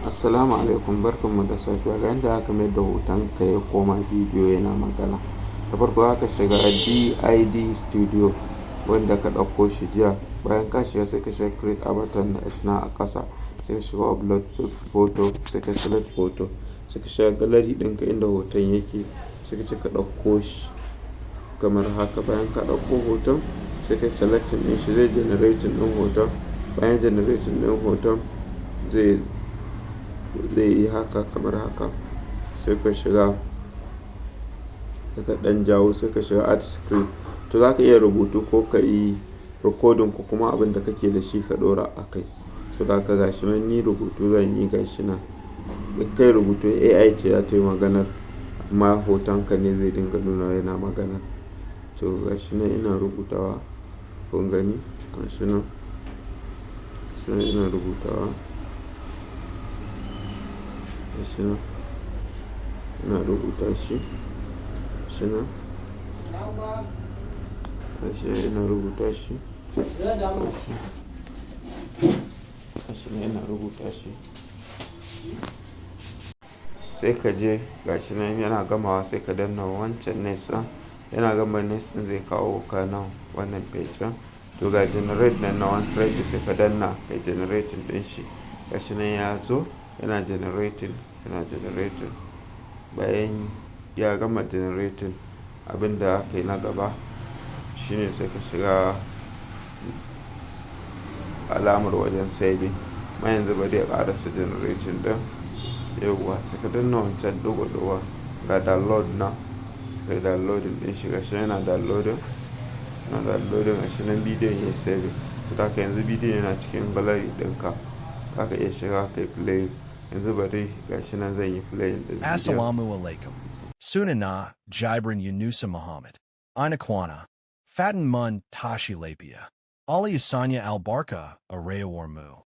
Assalamu alaikum, barkanmu da safiya. Ga yadda aka mayar da hotonka ya koma bidiyo yana magana. Da farko za ka shiga D-ID Studio wanda ka ɗauko shi jiya. Bayan ka shiga, sai ka shiga create avatar na shi nan a ƙasa, sai ka shiga upload photo, sai ka select photo, sai ka shiga gallery ɗinka inda hoton yake, sai ka ce ka ɗauko shi kamar haka. Bayan ka ɗauko hoton, sai ka selecting ɗin shi, zai generating ɗin hoton. Bayan generating ɗin hoton, zai yi haka kamar haka. Sai ka shiga, sai ka ɗan jawo, sai ka shiga add script. To, za ka iya rubutu ko ka yi recording ko kuma abin da kake da shi ka ɗora a kai. So da haka, gashi nan, ni rubutu zan yi, gashi nan. In kai rubutu, AI ce za ta yi maganar, amma hotonka ne zai dinga nuna yana magana. To, gashi nan ina rubutawa, kun gani? Gashi nan. Gashi nan ina rubutawa. Gashi nan. Ina rubuta shi. Gashi nan. Gashi nan ina rubuta shi. Gashi. Gashi nan ina rubuta shi. Sai ka je, gashi nan yana gamawa, sai ka danna wancan next ɗin. Yana gama next ɗin, zai kawo ka nan wannan page ɗin. To, ga generate nan na one credit, sai ka danna kai generating ɗin shi. Gashi nan ya zo yana generating, yana generating. Bayan ya gama generating, abin da aka yi na gaba shine sai ka shiga alamar wajen saving. Amma yanzu bari ya ƙarasa generating ɗin. Yauwa, sai ka danna wancan ɗigo-ɗigon, ga download nan, kai downloading ɗin shi. Gashi yana downloading, yana downloading. Gashi nan bidiyon yayi saving. So haka yanzu bidiyon yana cikin gallery ɗinka. Za ka iya shiga kai play. Yanzu bari, gashi nan zan yi playing ɗin bidiyon. Assalamu alaikum. Sunana Jibrin Yunusa Muhammad. Ina kwana. Fatan mun tashi lafiya. Allah ya sanya albarka a rayuwar mu.